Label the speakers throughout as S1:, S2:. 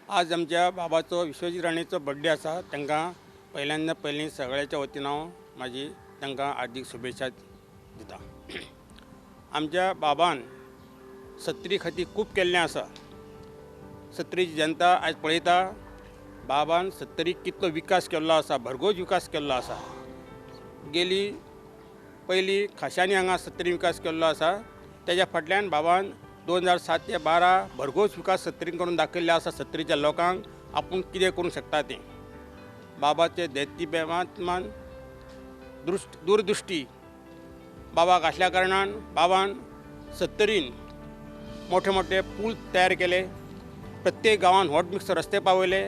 S1: आज आमच्या बाबाचो विश्वजीत राणेचो बड्डे आसा. तांकां पहिल्यांदा पयलीं सगळ्याच्या वतीन हांव म्हाजी तांकां हार्दीक शुभेच्छा दिता. आमच्या बाबान सत्तरी खातीर खूब केल्लें आसा. सत्तरीची जनता आयज पळयता बाबान सत्तरीक कितलो विकास केल्लो आसा, भरघोस विकास केल्लो आसा. गेली पयलीं खाश्यांनी हांगा सत्तरी विकास केल्लो आसा. तेज्या फाटल्यान बाबान 2007 ते 12 भरघोस विकास सत्तरीन करून दाखयल्ले आसा. सत्तरीच्या लोकांक आपूण कितें करूंक शकता तें बाबाचे दैत्यमान दूरदृष्टी बाबाक आसल्या कारणान बाबान सत्तरीन मोठे मोठे पूल तयार केले, प्रत्येक गांवान हॉट मिक्स रस्ते पावयले,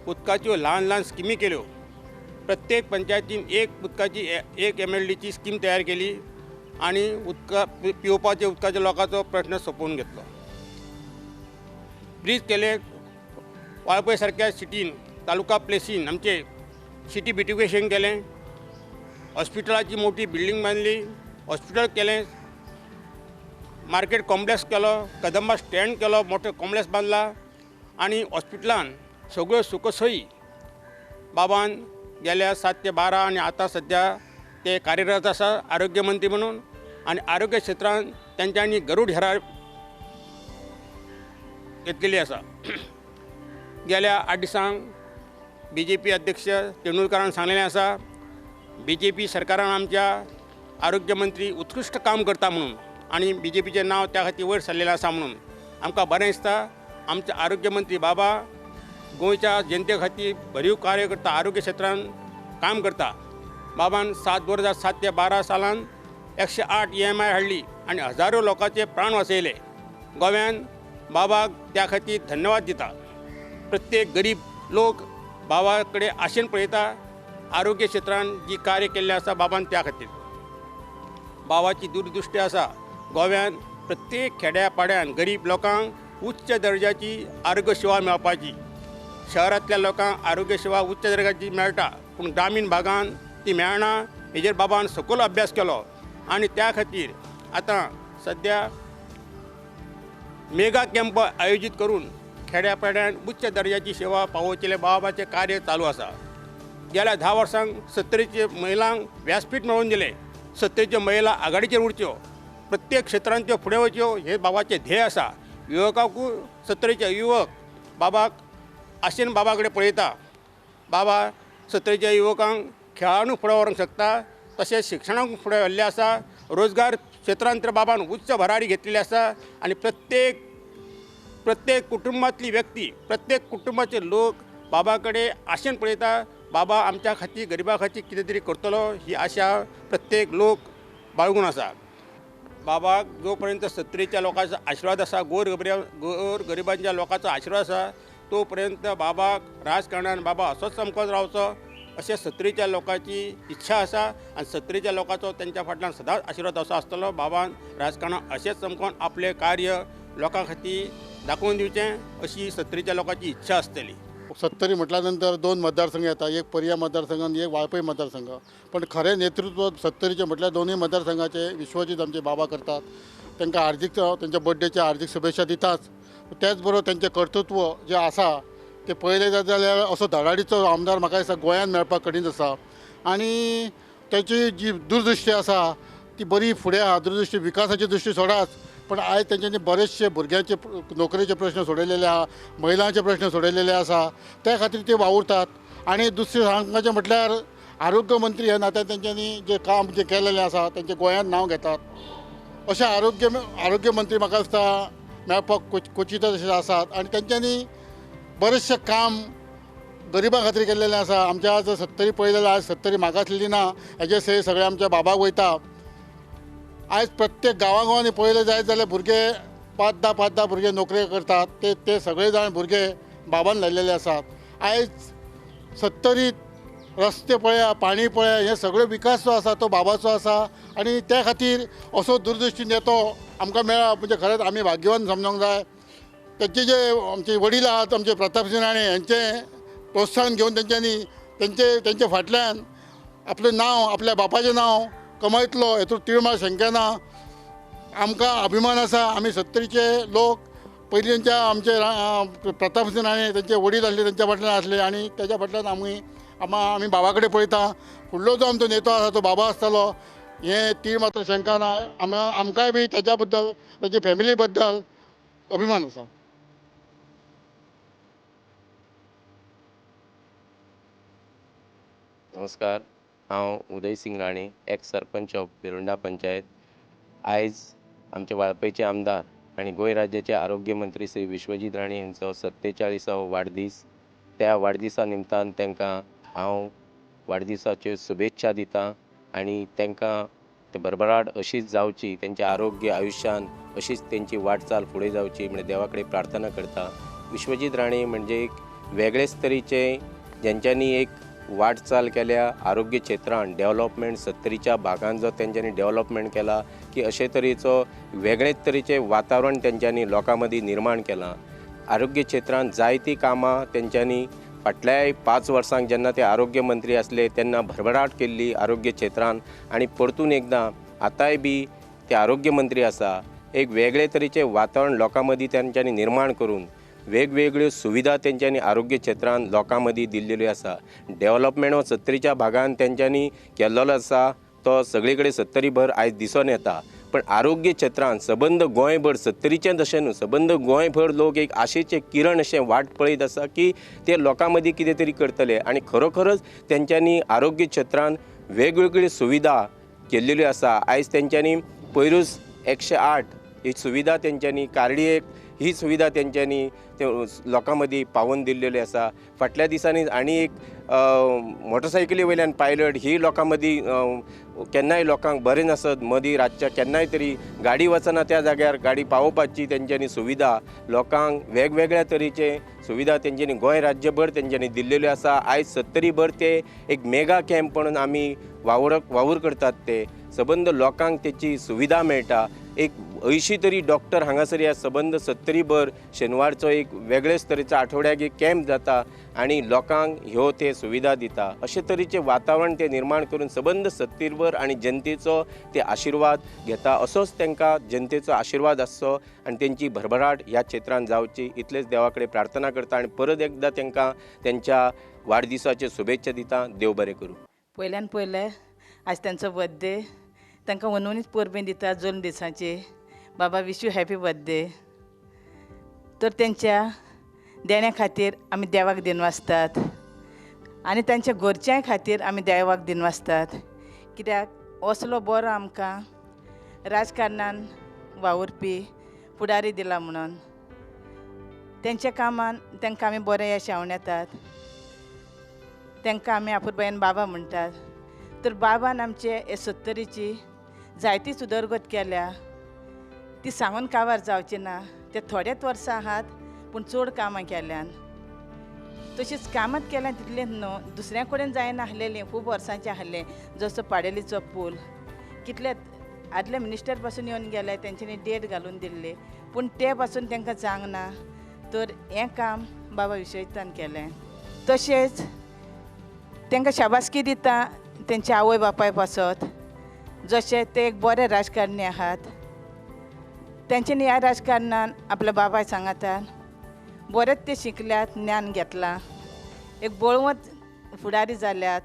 S1: उदकाच्यो ल्हान ल्हान स्किमी केल्यो, प्रत्येक पंचायतीन एक उदकाची एक MLDची स्कीम तयार केली आनी उदका पिवपाचे उदकाच्या लोकांचो प्रश्न सोंपोवन घेतलो. ब्रीज केले वाळपय सारक्या सिटीन, तालुका प्लेसीन आमचे सिटी ब्युटिफिकेशन केलें, हॉस्पिटलाची मोठी बिल्डींग बांदली, हॉस्पिटल केलें, मार्केट कॉम्प्लेक्स केलो, कदंबा स्टँड केलो, मोठो कॉम्प्लेक्स बांदला आनी हॉस्पिटलान सगळ्यो सुखसोयी बाबान गेल्या 7 ते 12 आनी आतां सद्या ते कार्यरत आसा आरोग्य मंत्री म्हणून. आनी आरोग्य क्षेत्रान तेंच्यांनी गरूड हेरा घेतलेली आसा. गेल्या 8 दिसांक BJP अध्यक्ष तेंडुलकारान सांगलेलें आसा BJP सरकारान आमच्या आरोग्य मंत्री उत्कृश्ट काम करता म्हणून आनी BJPचें नांव त्या खातीर वयर सरलेलें आसा म्हणून आमकां बरें दिसता. आमचे आरोग्य मंत्री बाबा गोंयच्या जनते खातीर भरीव कार्य करता, आरोग्य क्षेत्रान काम करता. बाबान 2007 ते 12 सालान 108 EMI हाडली आनी हजारो लोकांचे प्राण वाचयले. गोव्यान बाबाक त्या खातीर धन्यवाद दिता. प्रत्येक गरीब लोक बाबा कडेन आशेन पळयता. आरोग्य क्षेत्रान जी कार्य केल्लें आसा बाबान त्या खातीर बाबाची दूरदृष्टी आसा. गोव्यान प्रत्येक खेड्या पाड्यान गरीब लोकांक उच्च दर्जाची आरोग्य सेवा मेळपाची. शहरांतल्या लोकांक आरोग्य सेवा उच्च दर्जाची मेळटा पूण ग्रामीण भागान ती मेळना. हेजेर बाबान सखोल अभ्यास केलो आनी त्या खातीर आतां सद्या मेगा कॅम्प आयोजीत करून खेड्या पाड्यान उच्च दर्जाची सेवा पावोवचेलें बाबाचें कार्य चालू आसा. गेल्या 10 वर्सांक सत्तरीचे महिलांक व्यासपीठ मेळोवन दिलें. सत्तरीच्यो महिला आघाडीचेर उरच्यो, प्रत्येक क्षेत्रांत त्यो फुडें वच्यो हे बाबाचें ध्येय आसा. युवकांकूय सत्तरीचे युवक बाबाक आशेन बाबा कडेन पळयता. बाबा सत्तरीच्या युवकांक खेळानूय फुडें व्हरूंक शकता, तशेंच शिक्षणाक फुडें व्हरलें आसा. रोजगार क्षेत्रांत तर बाबान उच्च भरारी घेतलेली आसा आनी प्रत्येक प्रत्येक कुटुंबांतली व्यक्ती, प्रत्येक कुटुंबाचे लोक बाबा कडेन आशेन पळयता. बाबा आमच्या खातीर गरिबा खातीर कितें तरी करतलो ही आशा प्रत्येक लोक बाळगून आसा. बाबाक जो पर्यंत सत्तरीच्या लोकांचो आशिर्वाद आसा, गोर गरिबांच्या लोकांचो आशिर्वाद आसा तो पर्यंत बाबाक राजकारणान बाबा असोच चमकत रावचो अशें सत्तरीच्या लोकांची इच्छा आसा आनी सत्तरीच्या लोकांचो तेंच्या फाटल्यान सदांच आशिर्वाद असो आसतलो. बाबान राजकारणान अशेंच चमकोन आपलें कार्य लोकां खातीर दाखोवन दिवचें अशी सत्तरीच्या लोकांची इच्छा आसतली.
S2: सत्तरी म्हटल्या नंतर 2 मतदारसंघ येता, एक पर्या मतदारसंघ आनी एक वाळपय मतदारसंघ. पण खरें नेतृत्व सत्तरीचें म्हटल्यार दोनूय मतदारसंघाचे विश्वजीत आमचे बाबा करतात. तांकां हार्दीक तेंच्या बड्डेच्या हार्दीक शुभेच्छा दिताच. त्याच बरोबर तेंचें कर्तृत्व जें आसा तें पळयलें जात जाल्यार असो धडाडीचो आमदार म्हाका दिसता गोंयांत मेळपाक कठीण आसा. आनी तेची जी दूरदृश्टी आसा ती बरी फुडें आसा. दूरदृश्टी विकासाची दृश्टी सोडाच, पण आयज तेंच्यांनी बरेचशे भुरग्यांचे नोकरेचे प्रश्न सोडयलेले आसा, महिलांचे प्रश्न सोडयलेले आसा. त्या खातीर ते वावुरतात. आनी दुसरें सांगपाचें म्हटल्यार आरोग्य मंत्री ह्या नात्यान तेंच्यांनी जें काम जें केलेलें आसा तेंचें गोंयांत नांव घेतात. अशें आरोग्य मंत्री म्हाका दिसता मेळपाक क्वचितच अशें आसात. आनी तेंच्यांनी बरेचशें काम गरिबां खातीर केल्लेलें आसा. आमच्या आज सत्तरी पळयलें जाल्यार आज सत्तरी मागासलेली ना हेजें श्रेय सगळें आमच्या बाबाक वयता. आयज प्रत्येक गांवागांवांनी पळयलें जायत जाल्यार भुरगे 5-10 5-10 भुरगे नोकरी करतात. ते ते सगळे जाण भुरगे बाबान लायलेले आसात. आयज सत्तरीत रस्ते पळया, पाणी पळया, हे सगळे विकास जो आसा तो बाबाचो आसा. आनी त्या खातीर असो दूरदृश्टी नेतो आमकां मेळ्ळा म्हणजे खरेंच आमी भाग्यवान समजूंक जाय. तेंचे जे आमचे वडील आहात आमचे प्रतापसिंह राणे हेंचें प्रोत्साहन घेवन तेंच्यांनी तेंचे तेंच्या फाटल्यान आपलें नांव, आपल्या बापाचें नांव कमयतलो हेतूंत तिळमाळ शंका ना. आमकां अभिमान आसा. आमी सत्तरीचे लोक पयलींच्या आमचे प्रतापसिंह राणे तेंचे वडील आसले, तेंच्या फाटल्यान आसले आनी तेच्या फाटल्यान आमी आमी बाबा कडेन पळयता. फुडलो जो आमचो नेतो आसा तो बाबा आसतलो हें ती मात्र शंका ना. आमकांय बी तेच्या बद्दल, तेजे फॅमिली बद्दल अभिमान आसा.
S3: नमस्कार, हांव उदय सिंग राणे, एक्स सरपंच ऑफ भिरोंडा पंचायत. आयज आमचे वाळपयचे आमदार आनी गोंय राज्याचे आरोग्य मंत्री श्री विश्वजीत राणे हांचो 47वो वाडदीस. त्या वाडदिसा निमतान तांकां हांव वाडदिसाच्यो शुभेच्छा दितां आनी तांकां ते भरभराट अशीच जावची, तेंचें आरोग्य आयुश्यान अशीच तेंची वाटचाल फुडें जावची म्हण देवा कडेन प्रार्थना करता. विश्वजीत राणे म्हणजे एक वेगळेच तरेचे जेंच्यांनी एक वाटचाल केल्या आरोग्य क्षेत्रान, डेवलपमेंट सत्तरीच्या भागान जो तेंच्यांनी डेवलपमेंट केला की अशे तरेचो वेगळेच तरेचें वातावरण तेंच्यांनी लोकां मदीं निर्माण केलां. आरोग्य क्षेत्रान जायतीं कामां तेंच्यांनी फाटल्याय 5 वर्सांक जेन्ना ते आरोग्य मंत्री आसले तेन्ना भरभराट केल्ली आरोग्य क्षेत्रान आनी परतून एकदां आतांय बी ते आरोग्य मंत्री आसा. एक वेगळे तरेचें वातावरण लोकां मदीं तेंच्यांनी निर्माण करून वेगवेगळ्यो सुविधा तेंच्यांनी आरोग्य क्षेत्रान लोकां मदीं दिल्ल्यो आसा. डेवलपमेंट हो सत्तरीच्या भागान तेंच्यांनी केल्लो आसा तो सगळे कडेन सत्तरी भर आयज दिसून येता. पण आरोग्य क्षेत्रान सबंद गोंयभर, सत्तरीचें तशें न्हू, सबंद गोंयभर लोक एक आशेचें किरण अशें वाट पळयत आसा की ते लोकां मदीं कितें तरी करतले आनी खरोखरच तेंच्यांनी आरोग्य क्षेत्रान वेगवेगळ्यो सुविधा केल्ल्यो आसा. आयज तेंच्यांनी पयरूच 108 ही सुविधा तेंच्यांनी, कार्डियक ही सुविधा तेंच्यांनी ते लोकां मदीं पावोवन दिल्लेली आसा. फाटल्या दिसांनी आनी एक मोटरसायकली वयल्यान पायलट ही लोकां मदीं केन्नाय लोकांक बरें नासत मदीं रातच्या केन्नाय तरी गाडी वचना त्या जाग्यार गाडी पावोवपाची तेंच्यांनी सुविधा लोकांक वेगवेगळ्या तरेचे सुविधा तेंच्यांनी गोंय राज्यभर तेंच्यांनी दिल्लेल्यो आसा. आयज सत्तरीभर ते एक मेगा कॅम्प म्हणून आमी वावर करतात, ते सबंद लोकांक तेची सुविधा मेळटा. एक 80 तरी डॉक्टर हांगासर ह्या सबंद सत्तरीभर शेनवारचो एक वेगळेच तरेचो आठवड्याक एक कॅम्प जाता आनी लोकांक ह्यो ते सुविधा दिता. अशे तरेचें वातावरण ते निर्माण करून सबंद सत्तरीभर आनी जनतेचो ते आशिर्वाद घेता. असोच तांकां जनतेचो आशिर्वाद आसचो आनी तेंची भरभराट ह्या क्षेत्रांत जावची इतलेच देवा कडेन प्रार्थना करता आनी परत एकदां तांकां तेंच्या वाडदिसाच्यो शुभेच्छा दिता. देव बरें करूं.
S4: पयल्यान पयलें आज तांचो बर्थडे, तांकां वनवनीच परबें दिता जल्म दिसाची. बाबा विश you happy birthday. तर तेंच्या देण्या खातीर आमी देवाक दिनवासतात आनी तांच्या घरच्याय खातीर आमी देवाक दिनवासतात, कित्याक असलो बरो आमकां राजकारणान वावुरपी फुडारी दिला म्हणून. तेंच्या कामान तांकां आमी बरें यश येतात, तांकां आमी आपुरबायेन बाबा म्हणटात. तर बाबान आमचे हे सत्तरीची जायतीच उदरगत केल्या, ती सांगून काबार जावची ना. ते थोडेच वर्सां आहात पूण चड कामां केल्यान, तशीच कामांत केल्यान तितलेंच न्हू, दुसऱ्या कडेन जायना आसलेलें, खूब वर्सांचें आसलें. जसो पाडेलीचो पूल कितले आदले मिनिस्टर पासून येवन गेले, तेंच्यांनी डेट घालून दिल्ली पूण ते पासून तांकां जावंक ना. तर हें काम बाबा विश्वजितान केलें. तशेंच तांकां शाबासकी दिता तेंच्या आवय बापाय पासत, जशे ते एक बरे राजकारणी आहात. तेंच्यांनी ह्या राजकारणान आपल्या बापाय सांगातान बरेंच ते शिकल्यात, ज्ञान घेतलां, एक बळवंत फुडारी जाल्यात.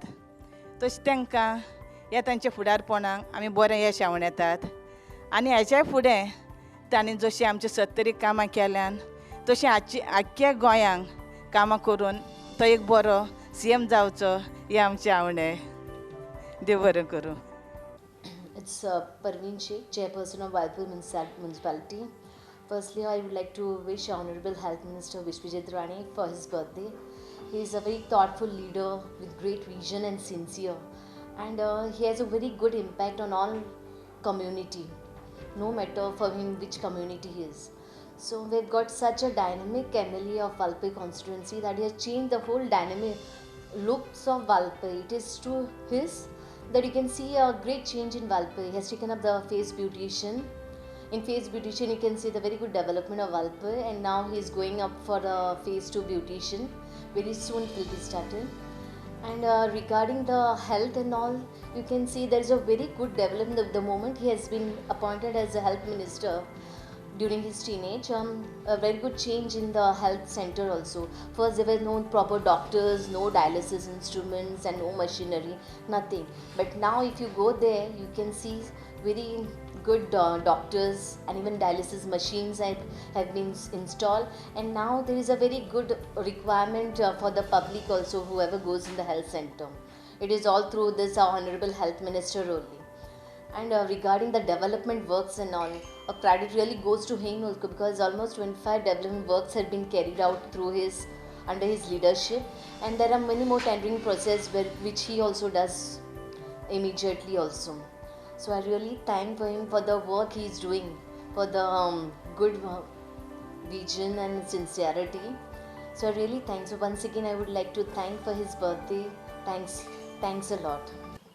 S4: तशें तांकां ह्या तांच्या फुडारपणाक आमी बरें यश येतात आनी हेच्याय फुडें तांणी जशीं आमचे सत्तरी कामां केल्यान तशें आजची आख्ख्या गोंयांक कामां करून तो एक बरो सीएम जावचो हें आमचें आवडे. देव बरें करूं.
S5: It's Parveen Sheikh, Chairperson of Valpoi Municipality. Firstly, I would like to wish Honorable Health Minister Vishwajit Rane for his birthday. He is a very thoughtful leader with great vision and sincere, and he has a very good impact on all community, no matter for him which community he is. So we've got such a dynamic MLA of Valpoi constituency that he has changed the whole dynamic looks of Valpoi. It is through his that you can see a great change in Valpoi. He has taken up the face beautician. In face beautician, you can see the very good development of Valpoi, and now he is going up for the phase 2 beautician. Very soon it will be started. And regarding the health and all, you can see there is a very good development. The moment he has been appointed as a health minister, during his teenage, a very good change in the health center also. First there were no proper doctors, no dialysis instruments and no machinery, nothing. But now if you go there, you can see very good doctors and even dialysis machines have been installed, and now there is a very good requirement for the public also, whoever goes in the health center. It is all through this our Honorable Health Minister only. And regarding the development works and all, a credit really goes to him also, because almost 25 development works have been carried out through his, under his leadership, and there are many more tendering process which he also does immediately also. So I really thank for him for the work he is doing, for the good vision and sincerity. So I really thank. So once again I would like to thank for his birthday. Thanks a lot.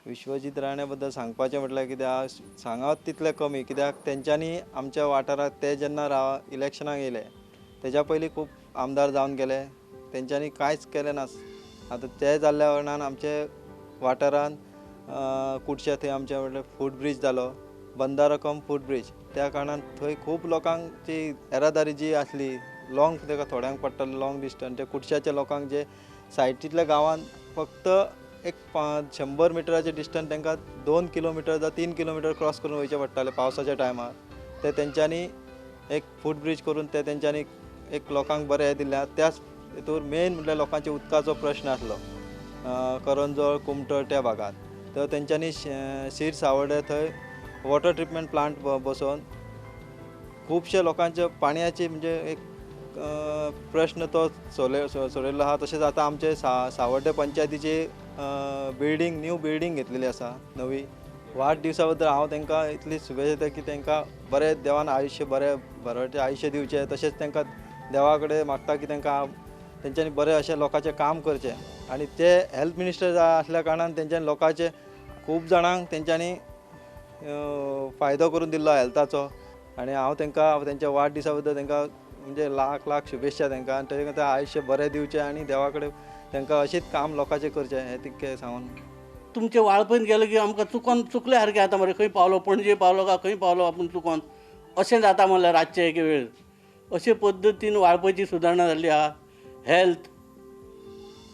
S6: Vishwajit Rane बद्दल सांगपाचें म्हटल्यार कित्याक सांगत तितलें कमी, कित्याक तेंच्यांनी आमच्या वाठारांत ते जेन्ना इलेक्शनाक येयले तेज्या पयलीं खूब आमदार जावन गेले, तेंच्यांनी कांयच केलें ना. आतां ते जाल्ल्या कारणान आमचे वाठारांत कुडशे थंय आमचे म्हटल्यार फूट ब्रीज जालो, बंदारो कम फूट ब्रीज, त्या कारणान थंय खूब लोकांची येरादारी जी आसली लॉंग, ताका थोड्यांक पडटालें लॉंग डिस्टन्स, ते कुडश्याच्या लोकांक जे सायटींतल्या गांवांत फक्त एक 100 मिटराचे डिस्टन्स तांकां 2 किलोमिटर जावं 3 किलोमिटर क्रॉस करून वयचें पडटालें पावसाच्या टायमार. ते तेंच्यांनी एक फूट ब्रीज करून ते तेंच्यांनी एक लोकांक बरें हें दिलें. त्याच हितूर मेन म्हटल्यार लोकांचे उदकाचो प्रश्न आसलो करंजोळ कुमठर त्या भागांत, तर तेंच्यांनी शीर सावर्डे थंय वॉटर ट्रिटमेंट प्लांट बसोवन खुबशे लोकांचे पाणयाची म्हणजे एक प्रश्न तो सोडयल्लो आसा. तशेंच आतां आमचे सावर्डे पंचायतीची बिल्डींग, न्यू बिल्डींग घेतलेली आसा नवी. वाडदिवसा बद्दल हांव तांकां इतली शुभेच्छा दिता की तांकां बरें देवान आयुश्य, बरें बरें आयुश्य दिवचें. तशेंच तांकां देवा कडेन मागता की तांकां तेंच्यांनी बरें अशें लोकांचें काम करचें. आनी ते हेल्थ मिनिस्टर आसल्या कारणान तेंच्यांनी लोकांचे खूब जाणांक तेंच्यांनी फायदो करून दिल्लो हेल्थाचो. आनी हांव तांकां तेंच्या वाडदिसा बद्दल तांकां म्हणजे लाख लाख शुभेच्छा तांकां, आनी तांकां तें आयुश्य बरें दिवचें आनी देवा कडेन तांकां अशेंच काम लोकांचें करचें हें तितकें सांगून.
S7: तुमचे वाळपयन गेले की आमकां चुकोन चुकले सारकें जाता मरे, खंय पावलो, पणजे पावलो काय खंय पावलो आपूण चुकोन अशें जाता म्हणल्यार रातचें एक वेळ. अशे पद्दतीन वाळपयची सुदारणा जाल्ली आहा. हेल्थ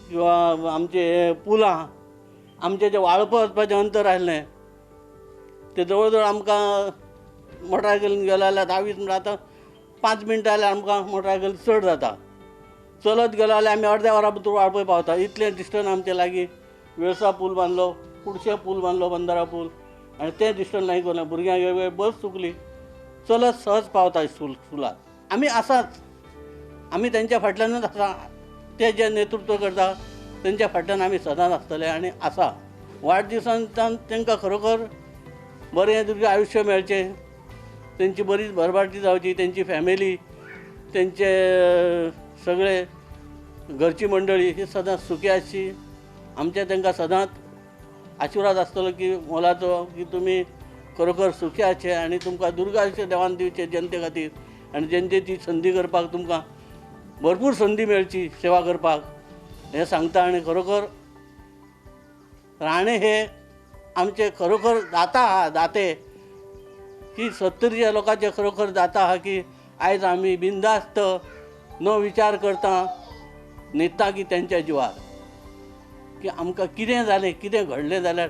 S7: किंवा आमचे हे पुलां, आमचें जें वाळपय वचपाचें अंतर आसलें तें जवळ जवळ आमकां मोटरसायकलीन गेलो जाल्यार 10-20 मिनटां, आतां 5 मिनटां जाल्यार आमकां मोटरसायकल चड जाता. चलत गेलो जाल्यार आमी अर्द्या वरा भितर वाळपय पावता, इतलें डिस्टन्स आमचें लागीं. वेळसा पूल बांदलो, कुडशे पूल बांदलो, बंदारा पूल, आनी तें डिस्टन्स लागीं केलें. भुरग्यांक वेगवेगळे बस चुकली, चलत सहज पावता स्कुलाक. आमी आसाच, आमी तेंच्या फाटल्यानूच आसा, ते जे नेतृत्व करता तेंच्या फाटल्यान आमी सदांच आसतले आनी आसा. वाडदिसान तांकां खरोखर बरें दुर्ग आयुश्य मेळचें, तेंची बरीच भरभाटी जावची, तेंची फॅमिली, तेंचे सगळे घरची मंडळी ही सदांच सुखी आसची. आमच्या तांकां सदांच आशिर्वाद आसतलो की मोलाचो की तुमी खरोखर सुखी आसचे आनी तुमकां दुर्ग आयुश्य देवान दिवचें जनते खातीर, आनी जनतेची संदी करपाक तुमकां भरपूर संदी मेळची सेवा करपाक हें सांगता. आनी खरोखर राणे हे आमचे खरोखर दाता आहा, दाते की सत्तरीच्या लोकांचे खरोखर दाता आहा की आयज आमी बिंदास्त न विचार करता न्हिदता की तेंच्या जिवार की आमकां कितें जालें कितें घडलें जाल्यार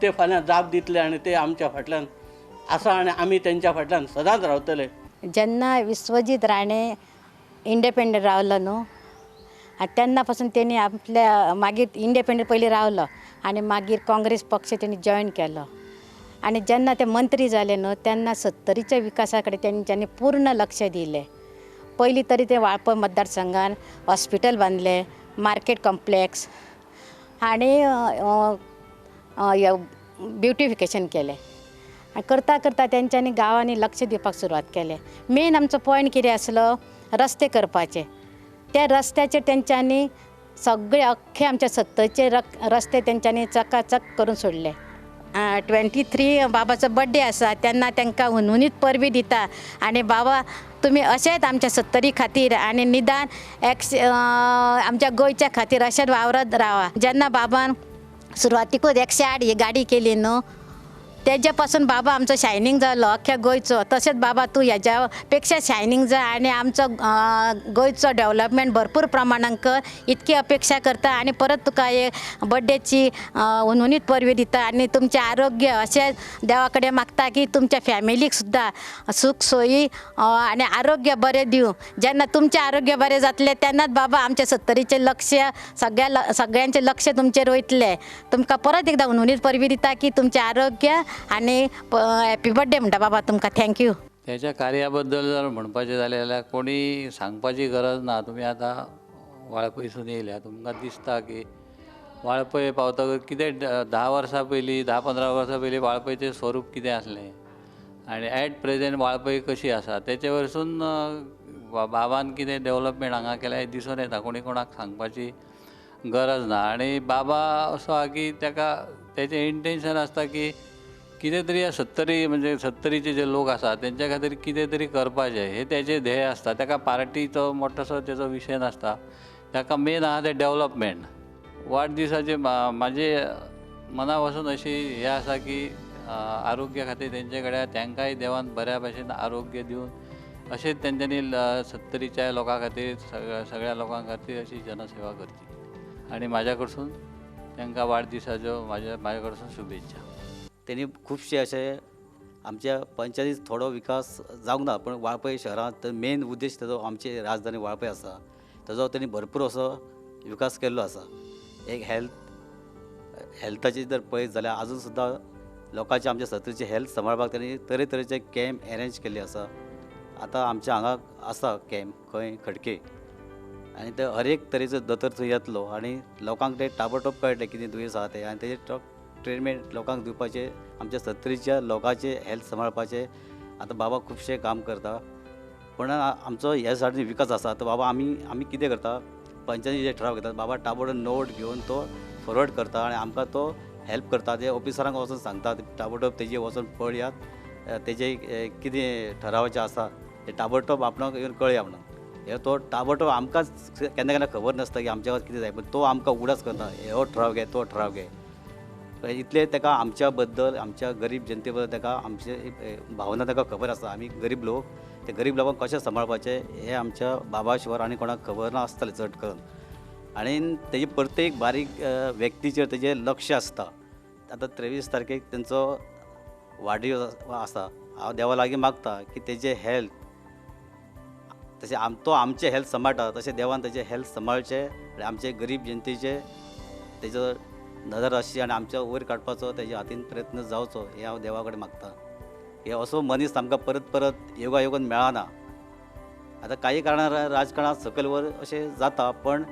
S7: ते फाल्यां जाप दितले आनी ते आमच्या फाटल्यान आसा आनी आमी तेंच्या फाटल्यान सदांच रावतले.
S8: जेन्ना विश्वजीत राणे इंडिपेंडंट रावलो न्हू, आनी तेन्ना पासून तेणी आपल्या मागीर इंडिपेंडंट पयलीं रावलो आनी मागीर काँग्रेस पक्ष तेणी जॉयन केलो. आनी जेन्ना ते मंत्री जाले न्हू तेन्ना सत्तरीच्या विकासा कडेन तेंच्यांनी पूर्ण लक्ष दिलें. पयलीं तरी ते वाळपय मतदारसंघान हॉस्पिटल बांदलें, मार्केट कॉम्प्लेक्स आनी ब्युटिफिकेशन केलें. आनी करता करता तेंच्यांनी गांवांनी लक्ष दिवपाक सुरवात केलें. मेन आमचो पॉयंट कितें आसलो, रस्ते करपाचे. त्या रस्त्याचेर तेंच्यांनी सगळे अख्खे आमच्या सत्तरचे रस्ते तेंच्यांनी चकाचक करून सोडले. 23 बाबाचो बड्डे आसा तेन्ना तांकां हुनहुनीत परबी दिता आनी बाबा तुमी अशेंच आमच्या सत्तरी खातीर आनी निदान आमच्या गोंयच्या खातीर अशेंच वावरत रावा. जेन्ना बाबान सुरवातीकूच 108 ही गाडी केली न्हू तेज्या पासून बाबा आमचो शायनींग जालो अख्ख्या गोंयचो. तशेंच बाबा तूं हेज्या पेक्षा शायनींग जा आनी आमचो गोंयचो डेवलपमेंट भरपूर प्रमाणान कर इतकी अपेक्षा करता आनी परत तुका एक बड्डेची हुनहुनीत परबीं दिता आनी तुमचें आरोग्य अशें देवा कडेन मागता की तुमच्या फॅमिलीक सुद्दां सूख सोयी आनी आरोग्य बरें दिवं. जेन्ना तुमचें आरोग्य बरें जातलें तेन्नाच बाबा आमच्या सत्तरीचें लक्ष सगळ्यांचें लक्ष तुमचेर वयतलें. तुमकां परत एकदां हुनहुनीत परबीं दिता की तुमचें आरोग्य आनी हॅपी बड्डे म्हणटा बाबा तुमकां. Thank you.
S9: त्याच्या कार्या बद्दल जर म्हणपाचें जालें जाल्यार कोणी सांगपाची गरज ना. तुमी आतां वाळपयसून येयल्या, तुमकां दिसता की वाळपय पावतकच कितें 10 वर्सां पयलीं 10-15 वर्सां पयलीं वाळपयचें स्वरूप कितें आसलें आनी एट प्रेजेंट वाळपय कशी आसा तेचे वरसून बाबान कितें डेवलपमेंट हांगा केल्या हें दिसून येता. कोणी कोणाक सांगपाची गरज ना. आनी बाबा असो आहा की ताका तेचें इंटेंशन आसता की कितें तरी सत्तरी म्हणजे सत्तरीचे जे लोक आसा तेंच्या खातीर कितें तरी करपाचें हें तेचें ध्येय आसता. ताका पार्टीचो मोठोसो तेचो विशय नासता. ताका मेन आहा तें डेवलपमेंट. वाडदिसाचे म्हाजे मना पासून अशी हें आसा की आरोग्या खातीर तेंचे कडेन तांकांय देवान बऱ्या भशेन आरोग्य दिवन अशेंच तेंच्यांनी सत्तरीच्या लोकां खातीर सगळ्या लोकां खातीर अशी जनसेवा करची आनी म्हाज्या कडसून तांकां वाडदिसाच्यो म्हाज्या कडसून शुभेच्छा.
S10: तेणी खुबशे अशे आमच्या पंचायतीत थोडो विकास जावंक ना, पूण वाळपय शहरांत मेन उद्देश तेजो आमची राजधानी वाळपय आसा तेजो तेणी भरपूर असो विकास केल्लो आसा. एक हेल्थाची जर पळयत जाल्यार आजून सुद्दां लोकांचे आमच्या सत्तरीचे हेल्थ सांबाळपाक तेणी तरेतरेचे कॅम्प एरेंज केल्ले आसा. आतां आमच्या हांगा आसा कॅम्प खंय खडके आनी ते हर एक तरेचो दोतोर थंय येतलो आनी लोकांक ते ताबडतोब कळटलें कितें दुयेंस आसा तें आनी तेजें ट्रिटमेंट लोकांक दिवपाचें आमच्या सत्तरीच्या लोकांचें हेल्थ सांबाळपाचें आतां बाबा खुबशें काम करता. पूण आमचो ह्या सायडीन विकास आसा तर बाबा आमी कितें करता पंचायती जे ठराव घेतात बाबा ताबडतोब नोट घेवन तो फॉरवर्ड करता आनी आमकां तो हेल्प करता. ते ऑफिसरांक वचून सांगता ताबडतोब तेजे वचून पळयात तेजे कितें ठरावाचें आसा ते ताबडतोब आपणाक येवन कळया म्हणून. हे तो ताबडतोब आमकांच केन्ना केन्ना खबर नासता की आमच्या कितें जाय, पूण तो आमकां उगडास करता हो ठराव घे तो ठराव घे. इतलें ताका आमच्या बद्दल आमच्या गरीब जनते बद्दल ताका आमचे भावना ताका खबर आसा. आमी गरीब लोक ते गरीब लोकांक कशें सांबाळपाचें हें आमच्या बाबा शिवाय आनी कोणाक खबर नासतलें चड करून. आनी तेजे प्रत्येक बारीक व्यक्तीचेर तेजें लक्ष आसता. आतां 23 तारखेक तेंचो वाडदिवस आसा. हांव देवा लागीं मागता की तेजें हेल्थ तशें तो आमचें हेल्थ सांबाळटा तशें देवान तेजें हेल्थ सांबाळचें आनी आमचे गरीब जनतेचें तेजो नदर आसची आनी आमच्या वयर काडपाचो तेज्या हातीन प्रयत्न जावचो हें हांव देवा कडेन मागता. हे असो मनीस आमकां परत परत योगायोगान मेळना. आतां काही कारणान राजकारणांत सकयल वर अशें जाता, पण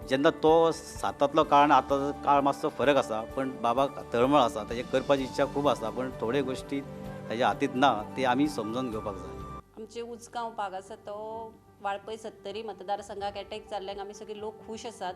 S10: जेन्ना तो सातांतलो काळ आनी आतांचो काळ मातसो फरक आसा. पण बाबाक तळमळ आसा, तेजें करपाची इच्छा खूब आसा, पण थोड्यो गोश्टी तेज्या हातींत ना ती आमी समजून घेवपाक जाय.
S11: आमचे उजगांव भाग आसा तो वाळपय सत्तरी मतदारसंघाक एटॅक जाल्ल्यान आमी सगळे लोक खूश आसात.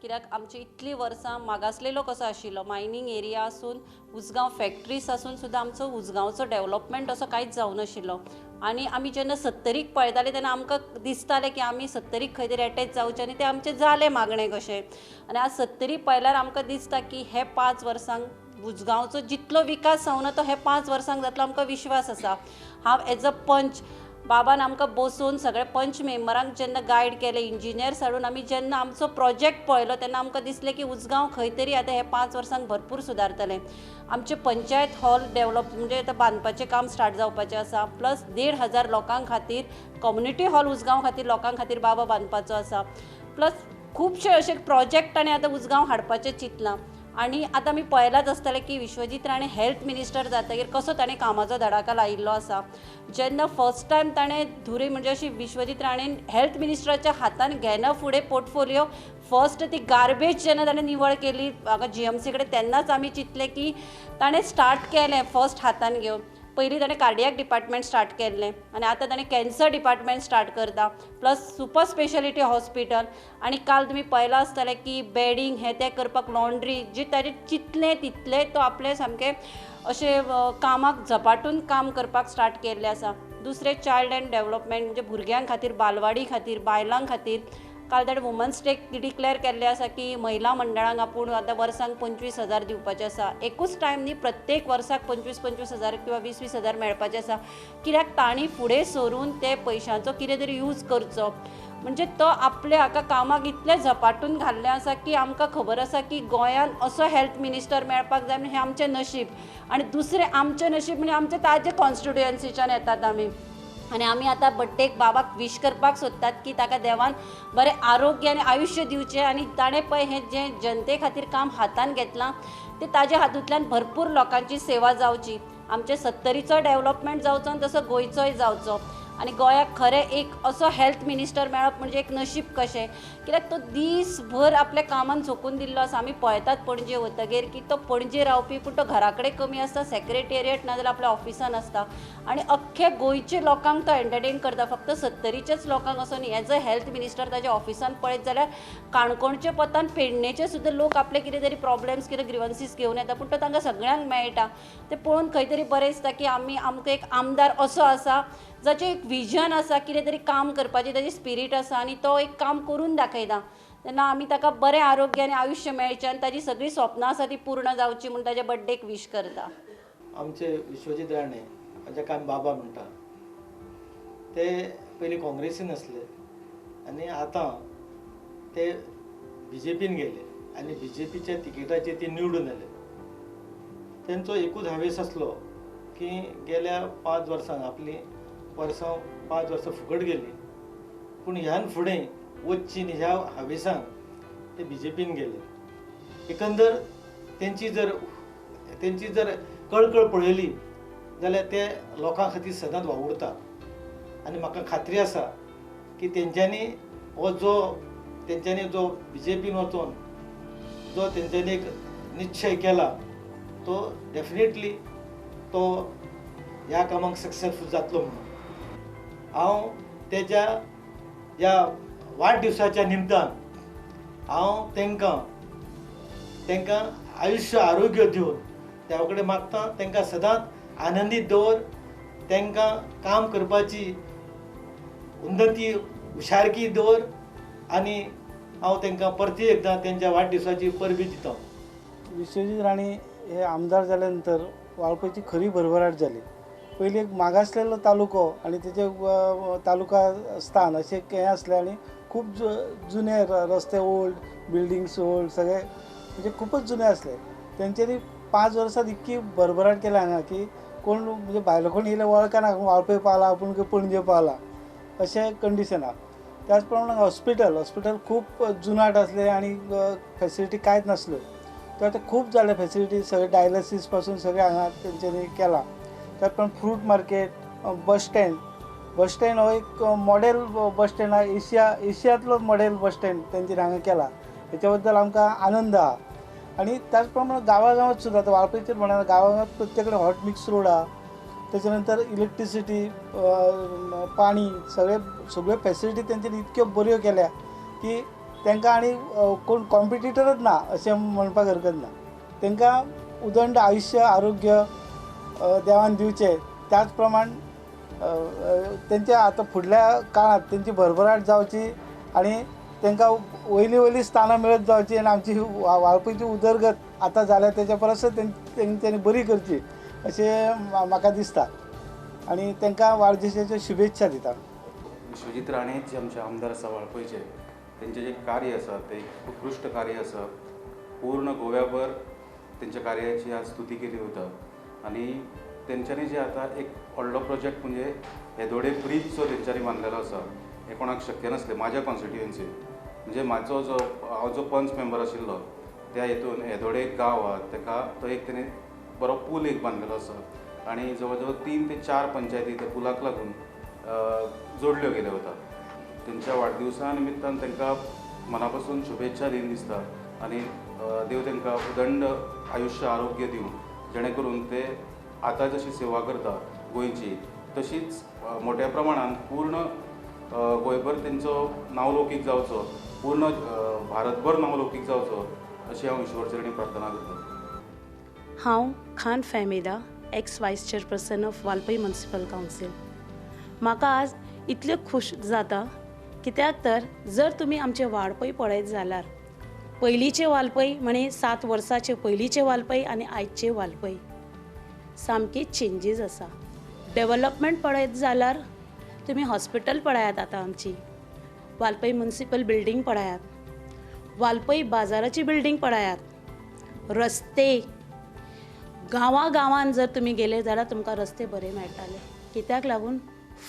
S11: कित्याक आमची इतलीं वर्सां मागासलेलो कसो आशिल्लो मायनींग एरिया आसून उजगांव फॅक्ट्रीस आसून सुद्दां आमचो उजगांवचो डेवलपमेंट असो कांयच जावनाशिल्लो. आनी आमी जेन्ना सत्तरीक पळयताले तेन्ना आमकां दिसतालें की आमी सत्तरीक खंय तरी एटॅच जावचें आनी तें आमचें जालें मागणें कशें. आनी आज सत्तरी पळयल्यार आमकां दिसता की हे 5 वर्सांक उजगांवचो जितलो विकास जावना तो हे 5 वर्सांक जातलो आमकां विश्वास आसा. हांव एज अ पंच बाबान आमकां बसोवन सगळे पंच मेंबरांक जेन्ना गायड केले इंजिनियर्स हाडून आमी जेन्ना आमचो प्रोजेक्ट पळयलो तेन्ना आमकां दिसलें की उजगांव खंय तरी आतां हे 5 वर्सांक भरपूर सुदारतलें. आमचें पंचायत हॉल डेवलप म्हणजे आतां बांदपाचें काम स्टार्ट जावपाचें आसा. प्लस 1500 लोकां खातीर कम्युनिटी हॉल उजगांव खातीर लोकां खातीर बाबा बांदपाचो आसा. प्लस खुबशे अशे प्रोजेक्ट ताणें आतां उजगांव हाडपाचें चिंतलां. आनी आतां आमी पळयलांच आसतलें की विश्वजीत राणे हेल्थ मिनिस्टर जातकीर कसो ताणें कामाचो धडाका लायिल्लो आसा. जेन्ना फर्स्ट टायम ताणें धुरी म्हणजे अशी विश्वजीत राणेन हेल्थ मिनिस्टराच्या हातान घेना फुडें पोर्टफोलियो फर्स्ट ती गार्बेज जेन्ना ताणें निवळ केली हांगा GMC कडेन तेन्नाच आमी चिंतलें की ताणें स्टार्ट केलें फर्स्ट हातान घेवन. पयलीं ताणें कार्डियाक डिपार्टमेंट स्टार्ट केल्लें आनी आतां ताणें कॅन्सर डिपार्टमेंट स्टार्ट करता, प्लस सुपर स्पेशलिटी हॉस्पिटल. आनी काल तुमी पळयलां आसतलें की बेडींग हें तें करपाक लॉन्ड्री जी ताणें चिंतलें तितलें तो आपलें सामकें अशें कामाक झपाटून काम करपाक स्टार्ट केल्लें आसा. दुसरें चायल्ड एंड डेवलपमेंट म्हणजे भुरग्यां खातीर, बालवाडी खातीर, बायलां खातीर काल ताणें वुमन्स डे डिक्लेअर केल्लें आसा की महिला मंडळांक आपूण आतां वर्साक 25,000 दिवपाचें आसा. एकूच टायम न्ही, प्रत्येक वर्साक 25-25 हजार किंवा 20-20 हजार मेळपाचें आसा, कित्याक तांणी फुडें सरून ते पयशांचो कितें तरी यूज करचो. म्हणजे तो आपल्या हाका कामाक इतलें झपाटून घाल्लें आसा की आमकां खबर आसा की गोंयान असो हेल्थ मिनिस्टर मेळपाक जाय हें आमचें नशीब. आनी दुसरें आमचें नशीब म्हणजे आमचें ताजे कॉन्स्टिट्युएन्सीच्यान येतात आमी आनी आमी आतां बड्डेक बाबाक वीश करपाक सोदतात की ताका देवान बरें आरोग्य आनी आयुश्य दिवचें आनी ताणें पळय हें जें जनते खातीर काम हातान घेतलां तें ताज्या हातूंतल्यान भरपूर लोकांची सेवा जावची, आमचे सत्तरीचो डेवलपमेंट जावचो आनी तसो गोंयचोय जावचो. आनी गोंयाक खरें एक असो हेल्थ मिनिस्टर मेळप म्हणजे एक नशीब कशें, कित्याक तो दीसभर आपल्या कामान झोकून दिल्लो आसा. आमी पळयतात पणजे वतगीर की तो पणजे रावपी, पूण तो घरा कडेन कमी आसता, सेक्रेटेरिएट नाजाल्यार आपल्या ऑफिसान आसता आनी अख्ख्या गोंयचे लोकांक तो एंटरटेन करता, फक्त सत्तरीच्याच लोकांक असो न्ही. एज अ हेल्थ मिनिस्टर ताज्या ऑफिसान पळयत जाल्यार काणकोणचे पोतान पेडणेचे सुद्दां लोक आपले कितें तरी प्रॉब्लम्स, कितें ग्रिवन्सीस घेवन येता, पूण तो तांकां सगळ्यांक मेळटा. तें पळोवन खंय तरी बरें दिसता की आमी आमकां एक आमदार असो आसा जाचें एक विजन आसा, कितें तरी काम करपाची ताजी स्पिरीट आसा आनी तो एक काम करून दाखयता. तेन्ना आमी ताका बरें आरोग्य आनी आयुश्य मेळचें आनी ताजी सगळीं स्वप्नां आसा ती पूर्ण जावची म्हूण ताज्या बड्डेक वीश करता.
S12: आमचे विश्वजीत राणे, जाका आमी बाबा म्हणटा, ते पयलीं काँग्रेसीन आसले आनी आतां ते बीजेपीन गेले आनी बीजेपीच्या तिकेटाचेर ते निवडून आयले. तेंचो एकूच हावेस आसलो की गेल्या 5 वर्सांक आपली वर्सां 5 वर्सां फुकट गेली, पूण ह्यान फुडें वचची न्ही ह्या हावेसान ते बीजेपीन गेले. एकंदर तेंची जर कळकळ पळयली जाल्यार ते लोकां खातीर सदांच वावुरता आनी म्हाका खात्री आसा की तेंच्यांनी जो बीजेपीन वचोन जो तेंच्यांनी एक निश्चय केला तो डेफिनेटली तो ह्या कामाक सक्सेसफूल जातलो. म्हणून हांव तेज्या ह्या वाडदिवसाच्या निमतान हांव तांकां आयुश्य आरोग्य दिवन देवा कडेन मागता, तांकां सदांच आनंदीत दवर, तांकां काम करपाची उन्नती हुशारकी दवर आनी हांव तांकां परती एकदां तेंच्या वाडदिवसाची परबीं दिता.
S13: विश्वजीत राणे हे आमदार जाल्या नंतर वाळपयची खरी भरभराट जाली. पयलीं एक मागासलेलो तालुको आनी तेचे तालुका स्थान अशें एक हें आसलें आनी खूब जुने रस्ते, ओल्ड बिल्डींग्स, ओल्ड सगळे, म्हणजे खुबूच जुने आसले. तेंच्यांनी 5 वर्सां इतकी भरभराट केल्या हांगा की कोण म्हणजे भायलो कोण येयल्यार वळखना वाळपय पावला आपूण की पणजे पावला अशें कंडिशन आहा. त्याच प्रमाणे हॉस्पिटल, हॉस्पिटल खूब जुनाट आसलें आनी फेसिलिटी कांयच नासल्यो. तर आतां खूब जालें फेसिलिटी, सगळें डायलिसीस पासून सगळें हांगा तेंच्यांनी केलां. त्याच प्रमाणे fruit market, bus stand, bus stand हो एक मॉडेल बस स्टँड आहा. एशियांतलो मॉडेल बस स्टँड तेंच्यांनी हांगा केला, हेच्या बद्दल आमकां आनंद आहा. आनी त्याच प्रमाणे गांवा गांवांत सुद्दां, आतां वाळपयचेर म्हणा, गांवा गांवांत प्रत्येक कडेन हॉट मिक्स रोड आहा. तेच्या नंतर इलेक्ट्रिसिटी, पाणी, सगळे सगळ्यो फेसिलिटी तेंच्यांनी इतक्यो बऱ्यो केल्या की तांकां आनी कोण कॉम्पिटिटरच ना अशें म्हणपाक हरकत ना. तांकां उदंड आयुश्य आरोग्य देवान दिवचें. त्याच प्रमाण तेंच्या आतां फुडल्या काळांत तेंची भरभराट जावची आनी तांकां वयली वयली स्थानां मेळत जावची आनी आमची वाळपयची उदरगत आतां जाल्या तेच्या परस तेंच्यांनी बरी करची अशें म्हाका दिसता आनी तांकां वाडदिसाच्यो शुभेच्छा दिता.
S14: विश्वजीत राणे जे आमचे आमदार आसा वाळपयचे, तेंचें जें कार्य आसा तें एक उत्कृश्ट कार्य आसा. पूर्ण गोव्याभर तेंच्या कार्याची आज स्तुती केली वता आनी तेंच्यांनी जे आतां एक व्हडलो प्रोजेक्ट म्हणजे हेदोडे ब्रीज जो तेंच्यांनी बांदलेलो आसा, हें कोणाक शक्य नासलें. म्हाज्या कॉन्स्टिट्युएन्सीन, म्हणजे म्हाजो जो हांव जो पंच मेंबर आशिल्लो त्या हितून हेदोडे एक गांव आहा तेका तो एक तेणी बरो पूल एक बांदलेलो आसा आनी जवळ जवळ 3 ते 4 पंचायती त्या पुलाक लागून जोडल्यो गेल्यो वता. तेंच्या वाडदिवसा निमित्तान तांकां मना पासून शुभेच्छा दीन दिसता आनी देव तांकां उदंड आयुश्य आरोग्य दिवं, जेणे करून ते आतां जशी सेवा करता गोंयची तशीच मोठ्या प्रमाणान पूर्ण गोंयभर तेंचो नांवलौकीक जावचो, पूर्ण भारतभर नांवलौकीक जावचो अशी हांव ईश्वर चरणी प्रार्थना करतां.
S15: हांव Khan फॅमिला, ex vice chairperson of Valpoi Municipal Council. म्हाका आज इतलें खूश जाता कित्याक तर जर तुमी आमचे वाळपय पळयत जाल्यार पयलींचे वाळपय म्हणे 7 वर्साचे पयलींचे वाळपय आनी आयचे वाळपय सामकी चेंजीस आसा. डेवलपमेंट पळयत जाल्यार तुमी हॉस्पिटल पळयात, आतां आमची वाळपय म्युनिसिपल बिल्डींग पळयात, वाळपय बाजाराची बिल्डींग पळयात, रस्ते गांवा गांवान जर तुमी गेले जाल्यार तुमकां रस्ते बरे मेळटाले. कित्याक लागून?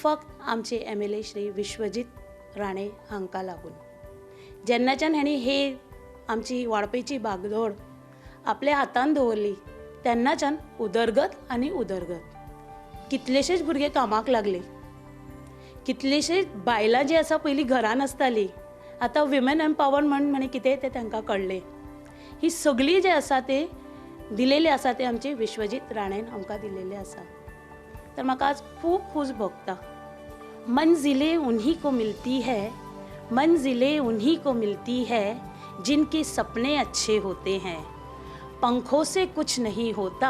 S15: फक्त आमचे MLA Shri Vishwajit Rane हांकां लागून. जेन्नाच्यान हांणी हे आमची वाळपयची बागदोड आपल्या हातान दवरली तेन्नाच्यान उदरगत आनी उदरगत. कितलेशेच भुरगे कामाक लागले, कितलेशेच बायलां जी आसा पयलीं घरान आसताली आतां विमेन एम्पावरमेंट म्हणे कितें तें तांकां कळ्ळें. ही सगळी जे आसा ते दिलेले आसा ते आमचे विश्वजीत राणेन आमकां दिलेले आसा. तर म्हाका आज खूब खूश भोगता. मंजिलें उन्हीं को मिलती है, मंजिलें उन्हीं को मिलती है जिनके सपने अच्छे होते हैं. पंखों से कुछ नहीं होता,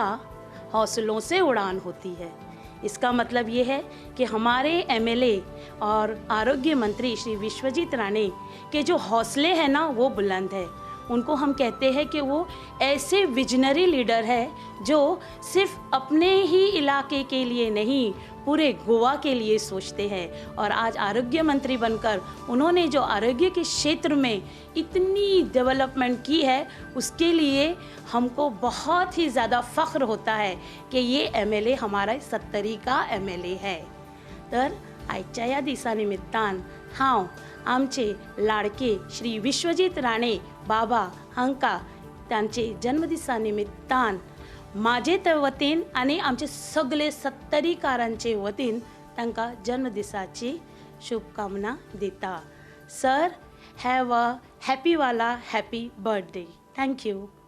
S15: हौसलों से उड़ान होती है. इसका मतलब ये है कि हमारे MLA और आरोग्य मंत्री श्री विश्वजीत राणे के जो हौसले हैं ना वो बुलंद है. उनको हम कहते हैं कि वो ऐसे विजनरी लीडर है जो सिर्फ अपने ही इलाके के लिए नहीं पूरे गोवा के लिए सोचते हैं. और आज आरोग्य मंत्री बनकर उन्होंने जो आरोग्य के क्षेत्र में इतनी डेवलपमेंट की है उसके लिए हमको बहुत ही ज़्यादा फ़ख्र होता है कि ये MLA हमारा सत्तरी का MLA है. तर आयच्या ह्या दिसा निमित्तान हांव आमचे लाडके श्री विश्वजीत राणे बाबा हांकां तांचे जन्मदिसा निमित्तान म्हाजे वतीन आनी आमचे सगळे सत्तरीकारांचे वतीन तांकां जन्मदिसाची शुभकामना दिता. सर, have a happy वाला हॅपी बर्थडे. Thank you.